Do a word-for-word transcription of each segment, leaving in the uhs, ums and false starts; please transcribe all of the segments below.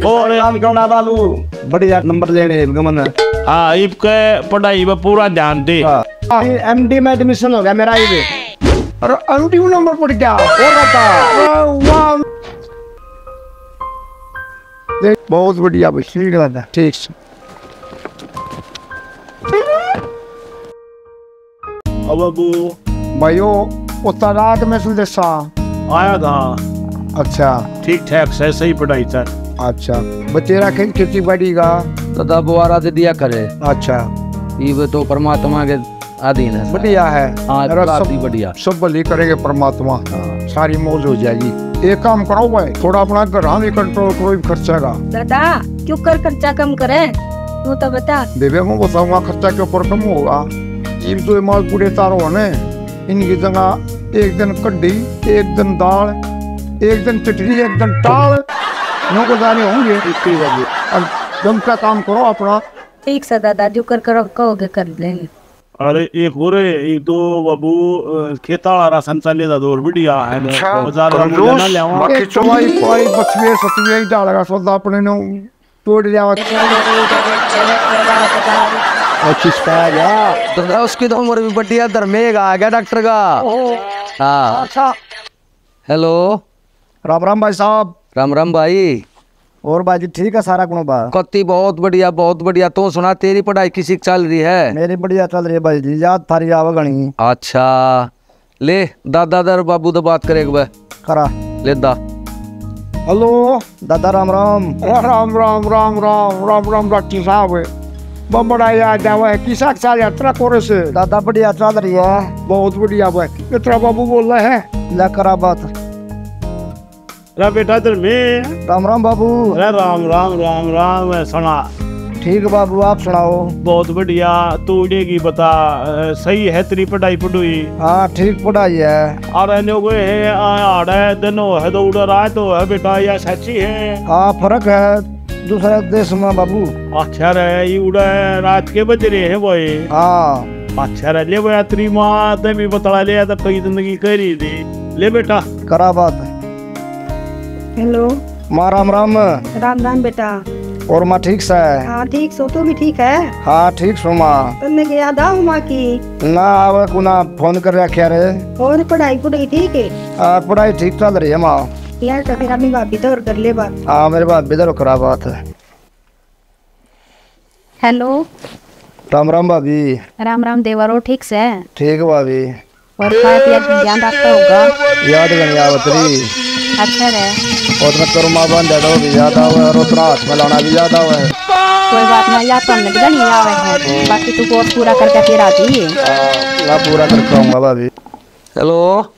और काम करना बाबू, बढ़िया नंबर लेने हैं गमन। हाँ, इब के पढ़ाई पे पूरा ध्यान दे। हाँ। एमडी में एडमिशन हो गया मेरा इब। अरे एमडी में नंबर पड़ गया। और बता। वाह, वाह। देख, बहुत बढ़िया भाई, ठीक बात है। ठीक से। अब वो भाइयों, उतना रात में संदेशा आया था। अच्छा। ठीक ठाक से, सही पढ़ाई था। अच्छा। बच्चे रखे खेती बाड़ी का? दादा बुआरा दे दिया करे। अच्छा। ये तो परमात्मा के अधीन है। बढ़िया है। हाँ, मेरा रात सब, ही बढ़िया। सब भली करेंगे परमात्मा। हाँ। सारी मौज हो जाएगी। एक काम करो भाई, थोड़ा अपना घर भी कंट्रोल करो, ये खर्चा का। दादा, क्यों कर खर्चा कम करे? तू तो बता। बेबे, मैं बताऊंगा खर्चा के ऊपर कम होगा। जीव तो ये माल पूरे तारो है ना, इनकी जगह एक दिन कड्डी, एक दिन दाल, एक दिन चटनी, एक दिन टाल, नौ गुजारे होंगे। इतनी बात है। अब दम का काम करो अपना। ठीक से दादा, जो कर करो, कहोगे कर लेंगे। अरे एक और, एक तो बाबू, अ, खेत वाला राशन चाले दा दौर बढ़िया है। अच्छा, बाजार में कंजूस, मुझे ना ले आवा। बाकी एक चौलाई, पाई, बचवे, सतवे ही डालेगा सौदा अपने ने। तोड़ लिया। अच्छी स्पैग है। तो उसकी तो उम्र भी बढ़िया, धर्मेग आ गया डॉक्टर का। हाँ। अच्छा। हेलो। राम राम भाई साहब। राम राम भाई। और भाई जी ठीक है सारा कुणबा? कत्ती बहुत बढ़िया, बहुत बढ़िया। तू सुना, तेरी पढ़ाई किसी की चल रही है? मेरी बढ़िया चल रही है भाई जी, याद थारी आवे घणी। अच्छा। ले, दादा दर बाबू तो बात करे एक बार। करा। ले दा। हेलो। दादा राम राम। अरे राम राम, राम राम, राम राम डॉक्टर साहब। बड़ा याद आवे है, किसा के साथ यात्रा करे से? दादा बढ़िया चल रही है। बहुत बढ़िया भाई। मित्रा बाबू बोल रहे हैं। ले करा बात। अरे बेटा धर्मे। राम राम बाबू। अरे राम राम, राम राम, सुना। ठीक बाबू, आप सुनाओ। बहुत बढ़िया। तू उड़ेगी बता, अ, सही है तेरी पढ़ाई पढ़ुई? हाँ, ठीक पढ़ाई है। अरे न्यू गए है, आ, आड़े दिन हो है तो उड़ा रात हो है बेटा, या सच्ची है? हाँ, फर्क है दूसरे देश में बाबू। अच्छा रे, ये उड़ा रात के बज रहे हैं भाई। हाँ। अच्छा रे, ले भाई, तेरी माँ ते भी बतला ले, तो कई जिंदगी कह रही थी। ले बेटा। करा बात। हेलो। माँ राम राम। राम राम बेटा। और माँ ठीक सै? हाँ ठीक सो, तू भी ठीक है? हाँ ठीक सो माँ। तन्ने के याद आओ माँ की? ना आवे कुना, फोन कर रख्या रे। और पढ़ाई पुढ़ाई ठीक है? हाँ पढ़ाई ठीक चल रही है माँ। यार तो फिर अपनी भाभी तो और कर ले बात। हाँ मेरे भाभी तो करा बात। हेलो। राम राम भाभी। राम राम देवर, और ठीक सै? ठीक भाभी। और खाया पिया का ध्यान रखता होगा? याद घणी आवत रही। अच्छा रे। और मैं करो माँ बांध दो भी याद आवे और उतना हाथ में लाना भी याद आवे। कोई बात ना, याद तो हमने भी घणी आवे है, बाकी तू कोर्स पूरा करके फिर आ जाइए। हाँ, मैं पूरा करके आऊंगा भाभी। हेलो।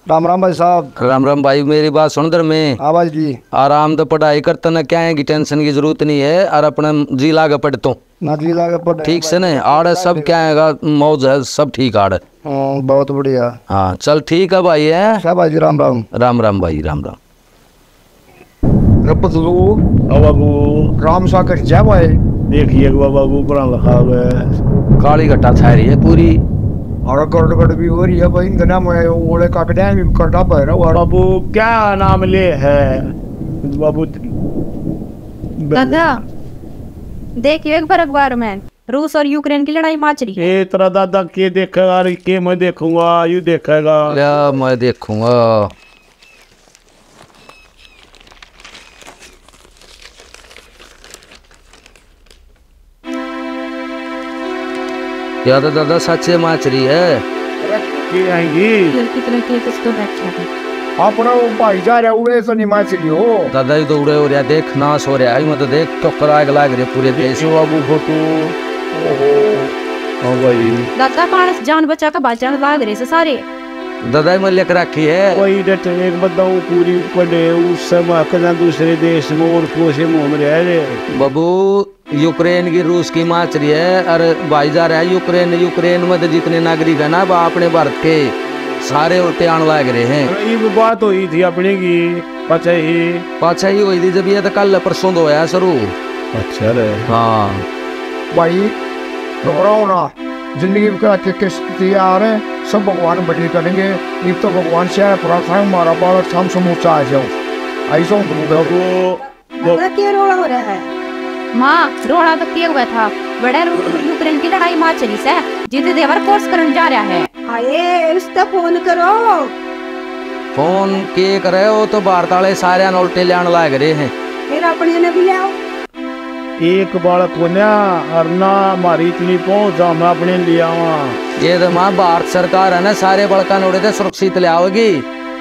राम राम भाई साहब। राम राम भाई, मेरी बात सुन धर्मे। हाँ भाई जी। आराम तो पढ़ाई कर, तने क्या है कि टेंशन की जरूरत नहीं है, और अपना जी लागे पढ़ तो। ना जी लागे पढ़। ठीक से ने, आड़े सब क्या है, मौज है, सब ठीक आड़े। हाँ, बहुत बढ़िया। हाँ, चल ठीक है भाई, है। अच्छा भाई जी, राम राम। राम राम भाई, राम राम। रे पतलू। हाँ बाबू। राम सा कर जा भाई। देखिए एक बाबू ऊपर लखा हुआ है। काली घटा छा रही है पूरी। और गड़बड़ भी हो रही है भाई, इन दिनों में ओले काकड़ियां भी करना पड़ रहा है। बाबू क्या नाम ले है बाबू? दादा, देखियो एक बार अखबार में रूस और यूक्रेन की लड़ाई माच रही है। ए तेरा दादा के देखेगा, अरे के मैं देखूंगा, यू देखेगा। या मैं देखूंगा। या तो दादा सच्चे माच रही है। अरे, के आएंगी? फिर कितने के किस तो बैठा है? अपना वो भाई जा रहा, उड़े तो नहीं माच रही हो। दादा ही तो उड़े हो रहा, देख नाश हो रहा है, मैं तो देख टक्कर आग लाग रही है पूरे देश। देखियो बाबू फोटो। ओहो। हाँ भाई। दादा मानस जान बचा के बाजन लाग रहे से सारे। दादा ही मैं लेकर रखी है। वही डटे एक बताऊं पूरी पड़े, उस समय कदा दूसरे देश में और कोसे मुंह में रह रहे। बाबू, यूक्रेन की रूस की माच रही है, अरे भाई जा रहा है यूक्रेन। यूक्रेन में तो जितने नागरिक है ना, वो अपने भारत के सारे उल्टे आने लाग रहे हैं। अरे, ये भी बात हुई थी अपने की, पाछे ही। पाछे ही हुई थी जब ये तो कल परसों तो होया शुरू। अच्छा रे। हाँ। भाई, घबराओ ना, जिंदगी में क्या के किस्त तैयार है, सब भगवान बड़ी करेंगे। एक तो भगवान से आया प्रार्थना है, हमारा बालक शाम समूचा आ जाओ, ऐसा हूँ तुम। दादा, के रोला हो रहा है? माँ, रोला तो के हुआ था, बड़ा रु-, यूक्रेन की लड़ाई माँ चली सै, जित देवर फोर्स करन जा रहा है। हाय, उस तक फोन करो। फोन के करे, वो तो भारत वाले सारे नोल्टे लेने लाग रहे हैं। फिर अपने ने भी ले आओ। एक बालक होन्या, और ना म्हारी इतनी पहुंच, हम अपने ले आवा। ये तो माँ भारत सरकार है ना, सारे बड़का नोड़े ते सुरक्षित ले आओगी,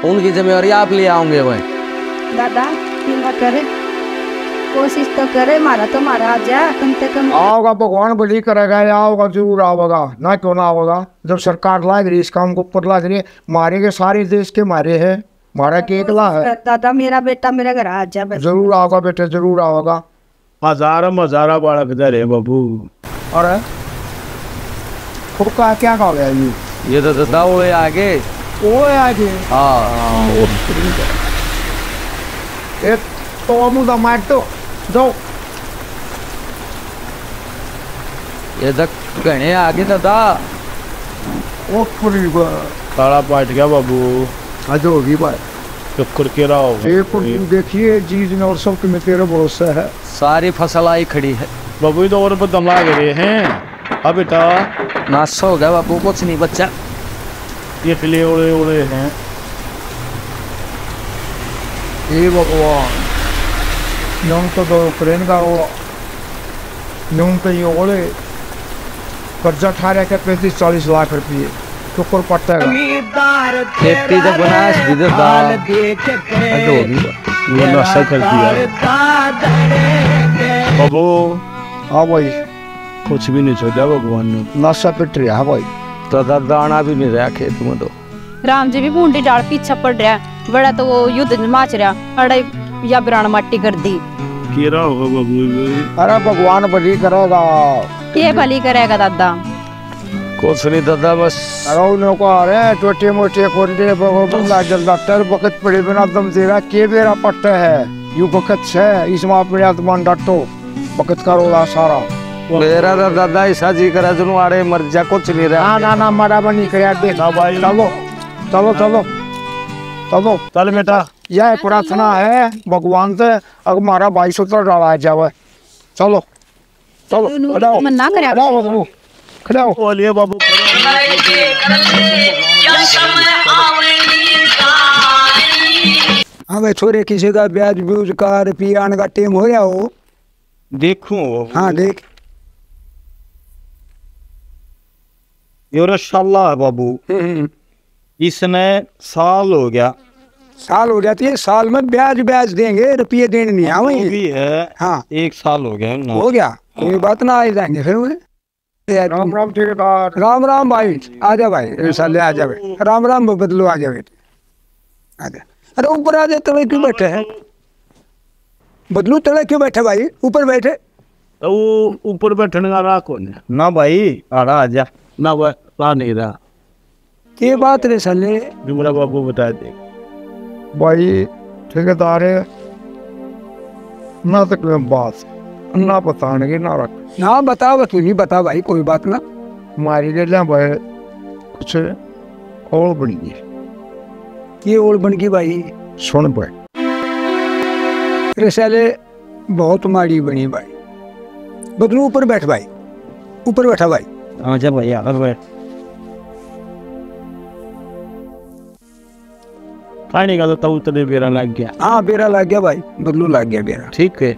उनकी जिम्मेवारी आप ले आओगे वह। दादा, हिम्मत करे, कोशिश तो करे, मारा तो मारा आ जा, कम से कम। आओगा, भगवान भली करेगा, ये आओगा, जरूर आओगा, ना क्यों ना आओगा। जब सरकार लाग रही, इस काम को ऊपर लाग रही है, मारे के सारे देश के मारे हैं, मारा के एकला है। दादा, मेरा बेटा मेरे घर आ जा बस। जरूर आओगा बेटा, जरूर आओगा। हजारों हजारा बालक धरे बाबू। अरे, खुड़का क्या का गया ये? ये तो दादा ओए आगे। ओए आगे? हाँ। हाँ, वो एक तो मुदा मार तो दो। ये तो घणे आगे दादा। ओ पूरी बा-, ताला पाट गया बाबू। आज होगी बात। चक्कर के रहा हो? ये कुछ देखिए, जीज ने और सब तुम्हें तेरे भरोसे है। सारी फसल आई खड़ी है। बाबू, ये तो और बदम लाग रहे हैं। अब बेटा। नाश हो गया बाबू, कुछ नहीं बचा। ये खिले उड़े उड़े हैं। हे भगवान, यूं तो दो यूक्रेन का वो, यूं तो ये ओले कर्जा ठा रखे पैंतीस चालीस लाख रुपये, शुक्र पड़ता है। खेती तो बनाया सीधे दाल। ये नशा कर दिया। बाबू। हाँ भाई। कुछ भी नहीं छोड़ा भगवान ने। नशा पिट रहा भाई। तो दा-, दाना भी नहीं रहा खेत में तो। राम जी भी भूंडी डाल पीछे पड़ रहा, बड़ा तो वो युद्ध माच रहा, अड़े या बिरान माटी कर दी। केरा होगा बाबू ये? अरे भगवान भली करेगा। के भली करेगा दादा? कुछ नहीं दादा, बस। अरे उन्हों को आ रहे हैं, छोटे मोटे कोंडे, भगो बंदा जल्दा तर बखत पड़े बिना दम देगा, के बेरा पट्टा है, यू बखत है, इसमें अपने आत्मा डाटो। बखत का रोला सारा। मेरा तो दादा ऐसा जी करे, जनु आड़े मर जा, कुछ नहीं रहा। ना, ना, ना, मारा बनी करे, देख। हाँ भाई। चलो, चलो, चलो, चलो। चल बेटा। यह प्रार्थना है भगवान से, अब हमारा भाई सुतर डाला जावे। चलो, चलो, चलो, खड़ा हो। मन्ना करे। खड़ा हो बाबू, खड़ा हो। बोलिए बाबू, खड़ा हो। हाँ भाई, छोरे किसी का ब्याज ब्यूज का रुपया आने का टेम हो रहा हो, देखूं। हाँ, देख। यो रशाला है बाबू। हम्म, हम्म। इसने साल हो गया। साल हो गया, तो ये साल में ब्याज, ब्याज देंगे, रुपये देने नहीं आवे। वो भी है। हाँ। एक साल हो गया ना। हो गया, कोई बात ना, आ जाएंगे फिर वो। राम राम ठेकेदार। राम राम भाई, आ जा भाई, साले आ जा भाई। राम राम बदलू, आ जा बेटे, आ जा। अरे ऊपर आ जा, तले क्यों बैठे हैं? बदलू, तले क्यों बैठे भाई? ऊपर बैठे। तो वो ऊपर बैठने का राह कौन है? ना भाई, आड़ा आ जा। ना भाई, राह नहीं रहा। के बात रे साले? जुमला बाबू बता दे। भाई, ठेकेदार है, ना तक में बात, ना बताने के, ना रख। ना बता, क्यों नहीं बता भाई, कोई बात ना। मारी ले ले भाई, कुछ और बन गई। के ओल बन गई भाई? सुन भाई। रे साले, बहुत माड़ी बनी भाई। बदलू, ऊपर बैठ भाई, ऊपर बैठा भाई। हाँ, जा भाई, आ, बैठ। पानी का तो तब तने बेरा लग गया। हाँ, बेरा लग गया भाई, बदलू लग गया बेरा। ठीक है,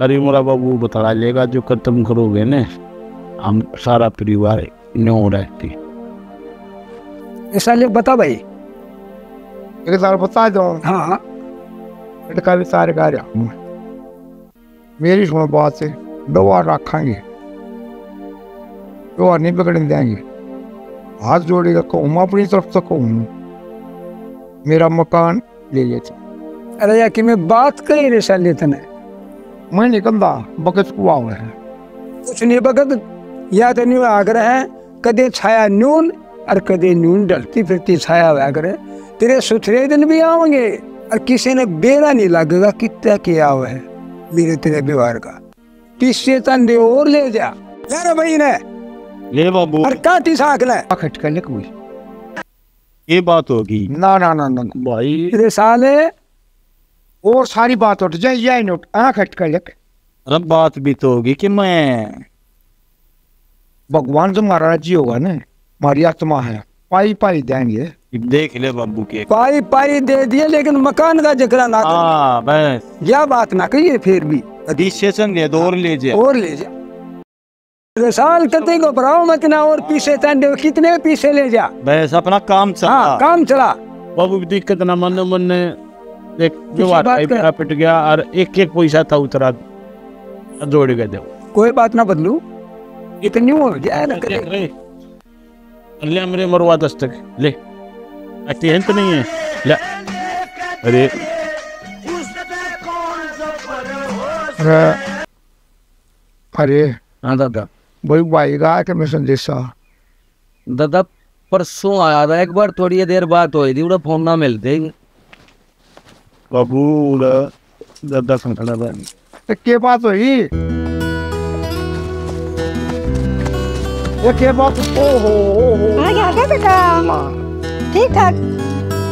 अरे मोरा बाबू बतला लेगा, जो खत्म करोगे ने, हम सारा परिवार न्यू रहती। ऐसा ले बता भाई। एक बार बता दो। हाँ, हाँ। इनका भी सारे कार्य मेरी सुनो बात, व्यवहार रखांगे, व्यवहार नहीं बिगड़ने देंगे। हाथ जोड़ेगा कहूँ, मैं अपनी तरफ से कहूँ, मेरा मकान ले लेते। अरे यार, कि मैं बात कही रे साले तने? मैं नहीं कहता, बकत को आओ है। कुछ नहीं बकत, या तो नहीं आग्रह है, कदे छाया नून और कदे नून डलती फिरती छाया होया करे। तेरे सुथरे दिन भी आवेंगे और किसी ने बेरा नहीं लगेगा कितना क्या हुआ है मेरे तेरे व्यवहार का। किससे तंदे और ले जा, ले रे भाई ने। ले बाबू। और काटी साख ले। आ खटका ले कोई। ये बात होगी। ना, ना, ना, ना, ना। भाई। तेरे साले, और सारी बात उठ जाए, यह नहीं उठ, आँख हट कर लग। अरे बात भी तो होगी कि मैं भगवान जो महाराज जी होगा ना, हमारी आत्मा है, पाई पाई देंगे। देख ले बाबू के। पाई पाई दे दिए, लेकिन मकान का जिक्र ना कर। हाँ, बस। यह बात ना कहिए फिर भी। पीछे से दे दो और ले जा। और ले जा। साल कते घबराओ मत ना, और पीछे तंडे कितने पीछे ले जा। बस अपना काम चला। हाँ, काम चला। बाबू भी दिक्कत ना मानो, मन ने देख व्यवहार बात का कर। बेड़ा पिट गया और एक एक पैसा था उतरा जोड़ के दो। कोई बात ना बदलू, इतनी हो गया ना कते। अरे, ले मेरे मरवा दस्तक, ले। अति हंत नहीं है, ले। अरे। अरे, अरे। हाँ दादा। भाई, भाई का के मैं संदेशा। दादा, परसों आया था, एक बार थोड़ी देर बात हुई थी, उड़ा फोन ना मिलते। बाबू, उड़ा दादा संकड़ा बन। तो के बात हुई? ये के बात? ओ हो, ओ हो। आ गया, आ गया बेटा। हाँ। ठीक ठाक।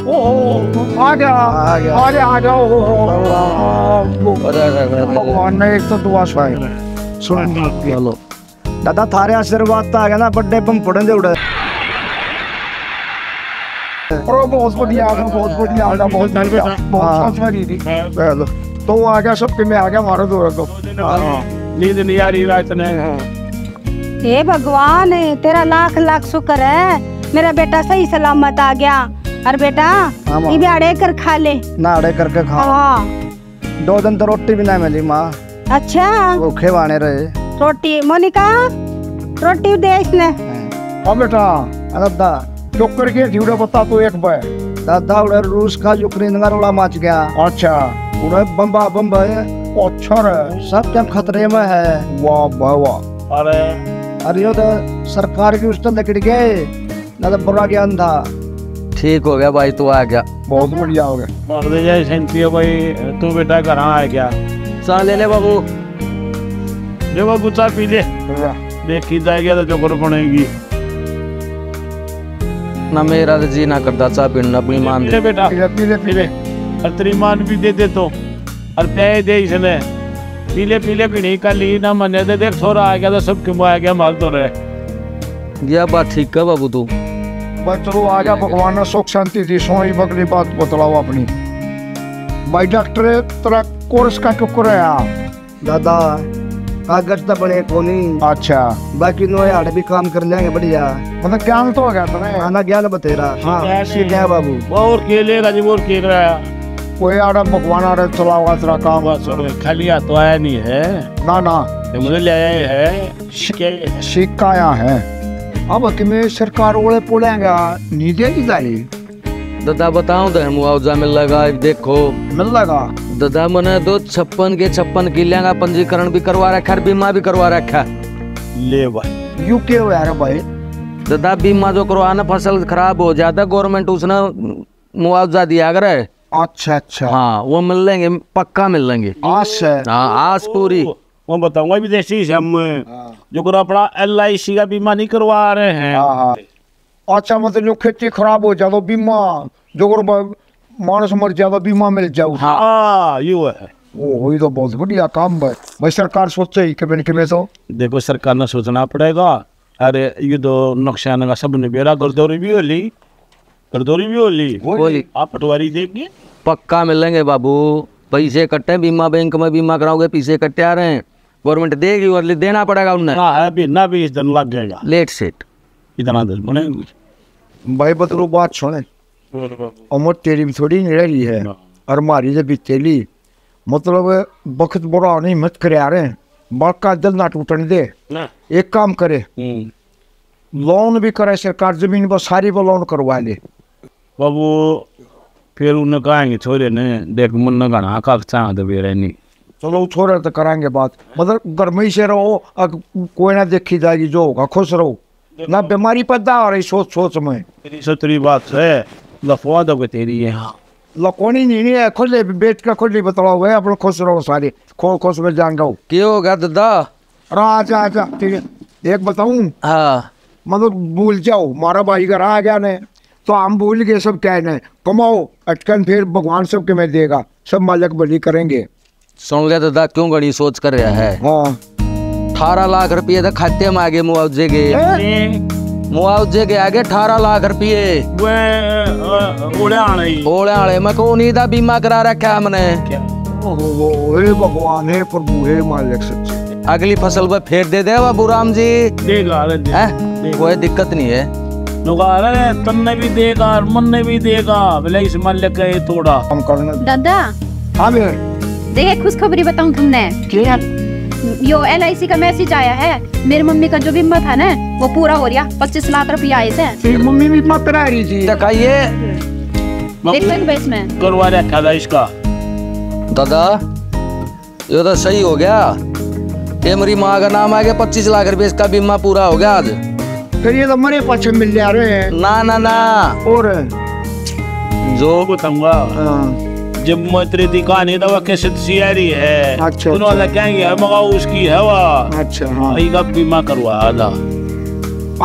ओ हो, आ गया। आ गया। अरे, आ गया, ओ हो, ओ हो। अरे, अरे, अरे, अरे। भगवान ने एक तो दुआ सुनी। सुन, चलो। दादा, थारे आशीर्वाद तो आ गया ना, बर्थडे बम फोड़न दे उड़े। अरे, बहुत बढ़िया, बहुत बढ़िया, बहुत बढ़िया, बहुत हाँ। बढ़िया। चलो, तो आ गया, सबके में आ गया, हमारा दो रखो। हाँ। नींद नहीं आ रही रात ने। हे भगवान, तेरा लाख लाख शुक्र है, मेरा बेटा सही सलामत आ गया। और बेटा, हाँ, माँ। इबे अड़े कर खा ले। ना अड़े करके खा। हाँ। दो दिन तो रोटी भी ना मिली, माँ। अच्छा। भूखे बाने रहे। रोटी, मोनिका, रोटी दे इसने। हाँ। ओ बेटा, दादा। क्यों कर गए थी उड़े बता तो एक बार। दादा, उड़े रूस का यूक्रेन का रोला मच गया। अच्छा। उड़े बम्बा, बम्बा है। अच्छा रे। सब टाइम खतरे में है। वाह, वाह, वाह। अरे। अरे, यो तो सरकार की उस तो लकड़ गए। ना तो बुरा ज्ञान था। ठीक हो गया भाई, तू आ गया। बहुत बढ़िया हो गया। मार दे जाए शांति है भाई, तू बेटा घर आ गया। चाह ले ले बाबू। ले बाबू, चाह पी ले। वाह। देखी जाएगी तो जोकर बनेगी। ना मेरा तो जी ना करता चाह पीने, अपनी मान पी ले दे। बेटा। पी ले, पी ले, पी ले। और तेरी मान भी दे दे तो। और प्याए दे इसने। पी ले, पी ले, पीने का ली ना मने दे। देख, छोरा आ गया तो सब क्यों आ गया, माल तो रहे। यह बात ठीक है बाबू तू। बस चलो, आ गया भगवान ने सुख शांति दी, सोई बगली बात बतलाओ अपनी। भाई डॉक्टर, तेरा कोर्स का क्यों कराया? दादा, कागज तो बने कोनी। अच्छा। बाकी नोए हाड़ भी काम कर लेंगे बढ़िया। मतलब ज्ञान तो हो गया तुम्हें? हाँ ना, ज्ञान बतेरा। हाँ। ठीक है बाबू। और के ले राजी, और के कराया? कोई आड़ा भगवान आड़ा चलाओ तेरा काम। बस, खाली हाथ तो आया नहीं है। ना, ना। ये मुझे ले आया है। सिक्के। सिक्का आया है। अब किमें सरकार ओले पोलेंगा, नहीं देगी जाए। दादा बताऊं तो मुआवजा मिल लगा, देखो। मिल लगा? दादा मने तो छप्पन के छप्पन किलियां का पंजीकरण भी करवा रखा और बीमा भी करवा रखा। ले भाई। यू के हो यार भाई? दादा बीमा जो करवा ना, फसल खराब हो जाता, गवर्नमेंट उसने मुआवजा दिया करे। अच्छा, अच्छा। हाँ, वो मिल लेंगे, पक्का मिल लेंगे। आस है। हाँ, आस पूरी। वो, वो बताऊंगा विदेशी से हम, हाँ। जो कर अपना एल आई सी का बीमा नहीं करवा रहे हैं। हाँ, हाँ। अच्छा, मतलब जो खेती खराब हो जाए तो बीमा, जो कर ब-, मानस मर जाए तो बीमा मिल जाओ। हाँ। हाँ, यो है। ओ, वही तो बहुत बढ़िया काम है। भाई, सरकार सोचे ही कि मैंने, कि मैं तो देखो, सरकार ने सोचना पड़ेगा। अरे, ये तो नुकसान का सब ने बेरा, गरदौरी भी हो ली, गरदौरी भी हो ली। हो ली। आप पटवारी देंगे? पक्का मिलेंगे बाबू, पैसे कट्टे बीमा बैंक में, बीमा कराओगे, पैसे कट्टे आ रहे हैं, गवर्नमेंट देगी और ले-, देना पड़ेगा उन्हें। हाँ, है भी ना, भी इस दिन लग जाएगा। लेट सेट। इतना दिन बने। भाई बतलू बात सुने, बोल बाबू। उम्र तेरी भी थोड़ी नहीं रही है, हाँ। और मारी जब बीतेली, मतलब, बखत बुरा होने मत करे यार, बालका दिल ना टूटने दे। ना। एक काम करे, हम्म। लोन भी करे सरकार, जमीन पर सारी पर लोन करवा ले। बाबू, फिर उन्हें कहेंगे छोरे ने, देख, मुन्ने घना कागजा दबे रहनी। चलो, छोरे तो करांगे बात, मतलब, घर में ही से रहो, अग-, कोई ना देखी जाएगी, जो होगा, खुश रहो। ना बीमारी पैदा हो रही सोच सोच में। तेरी सतरी बात है, लफवा दो के तेरी है। हाँ। लकोनी नहीं, नहीं है, खुले बैठ के खुली बतलाओ, है अपने खुश रहो सारे, खो खुश में जान रहो। के हो गया दादा? अरे आजा, आजा, ठीक है। एक बताऊं? हाँ। मतलब भूल जाओ, मारा भाई घर आ गया ने, तो हम भूल गए सब कहने। कमाओ अटकन, फिर भगवान सब के में देगा, सब मालिक भली करेंगे। सुन ले दादा, क्यों घणी सोच कर रहा है? हाँ। अठारह लाख रुपये तो खाते में आगे मुआवजे के। हैं? मुआवजे के आगे अठारह लाख रुपये। वे, अ, ओले आले ही। ओले आले, मैं को नहीं था, बीमा करा रखा है हमने। क्या? ओहो, हे भगवान, हे प्रभु, हे मालिक सच्चे। अगली फसल पे फेर दे दे बाबू राम जी। देगा, अरे दे, हैं? देगा। कोई दिक्कत नहीं है। नुका, अरे तन्ने भी देगा और मन्ने भी देगा, भले इस मालिक का ये थोड़ा। हम करना। दादा। हाँ बे। देख, खुशखबरी बताऊं तुमने। क्या? यो एलआईसी का मैसेज आया है, मेरी मम्मी का जो बीमा था ना, वो पूरा हो रहा, पच्चीस लाख रुपया आए से। तेरी मम्मी भी बीमा करा रही थी। दिखाइए। देखो एक इसमें। करवा रखा था इसका। दादा, यो तो सही हो गया। ये मेरी माँ का नाम आ गया, पच्चीस लाख रुपये इसका बीमा पूरा हो गया आज। फिर ये तो मरे पाछे मिल जा रहे हैं। ना, ना, ना। और? जो बताऊंगा। हाँ। जब मैं तेरे दी कहानी दवा के सिद्ध सियारी है, अच्छा, उन्होंने अच्छा। कहेंगे, "हम गाओ उसकी हवा।" अच्छा, हाँ। भाई का बीमा करवा आधा।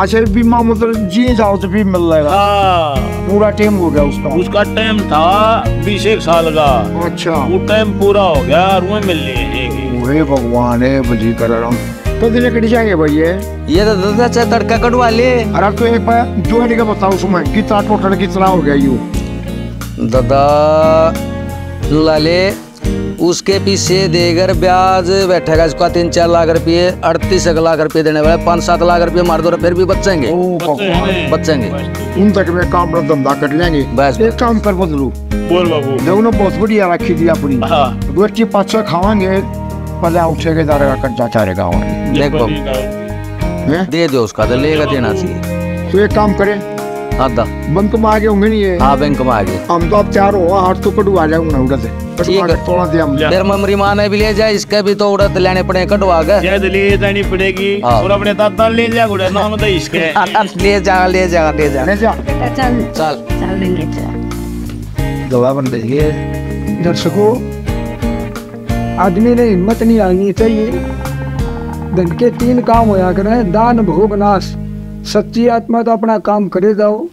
अच्छा, बीमा मतलब जी जाओ तो भी मिल जाएगा। हाँ। पूरा टाइम हो गया उसका। उसका टाइम था बीस एक साल का। अच्छा। वो टाइम पूरा हो गया और वो मिल लिए। हे भगवान, हे बली कर रहा हूँ। तो दिन कट जाएंगे भाई ये? ये तो दस से तड़का कटवा ले। अरे तो एक बार जोड़ के बताओ उसमें कितना टोटल कितना हो गया यू? दादा, ला ले, उसके पीछे देकर ब्याज बैठेगा इसका तीन चार लाख रुपये, अड़तीस एक लाख रुपये देने वाले, पाँच सात लाख रुपये मार दो, फिर भी बचेंगे। ओ, बचेंगे। बचेंगे। उन तक में काम पर धंधा कर लेंगे। बस, एक बस। काम कर बदलू। बोल बाबू। मैं उन्हें बहुत बढ़िया रखी थी अपनी। हाँ। रोटी पाछा खावांगे, पहले उठेगा दारे का कच्चा चारे गाँव। देख बाबू। हैं? दे दो उसका, तो लेगा देना चाहिए। तो एक काम करे। आधा। बैंक में आगे होंगे नहीं ये? हाँ, बैंक में आगे। हम तो अब तैयार हो, हाथ तो कटवा जाऊंगा उधर से। ठीक है। कटवा के थोड़ा दे हम। फिर ममरी माँ ने भी ले जाए, इसके भी तो उड़द लेने पड़े, कटवा के। शायद ले जानी पड़ेगी। हाँ। और अपने दादा ले जा, गुड़े नाम तो इसके। ले जा, ले जा, ले जा। ले जा। बेटा, चल। चल। चल देंगे, चल। गवाह बन रही है। दर्शकों, आदमी ने हिम्मत नहीं हारनी चाहिए। धन के तीन काम होया करे, दान, भोग, नाश। सच्ची आत्मा तो अपना काम करे जाओ।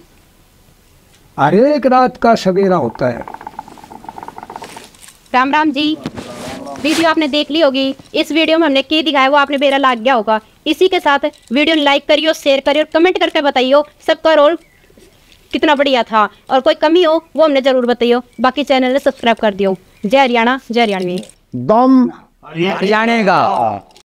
हर एक रात का सवेरा होता है। राम राम जी, वीडियो आपने देख ली होगी। इस वीडियो में हमने के दिखाया वो आपने बेरा लाग गया होगा। इसी के साथ वीडियो लाइक करियो, शेयर करियो, कमेंट करके बताइयो सबका रोल कितना बढ़िया था और कोई कमी हो वो हमने जरूर बताइयो। बाकी चैनल ने सब्सक्राइब कर दियो। जय हरियाणा, जय हरियाणवी। दम हरियाणा का।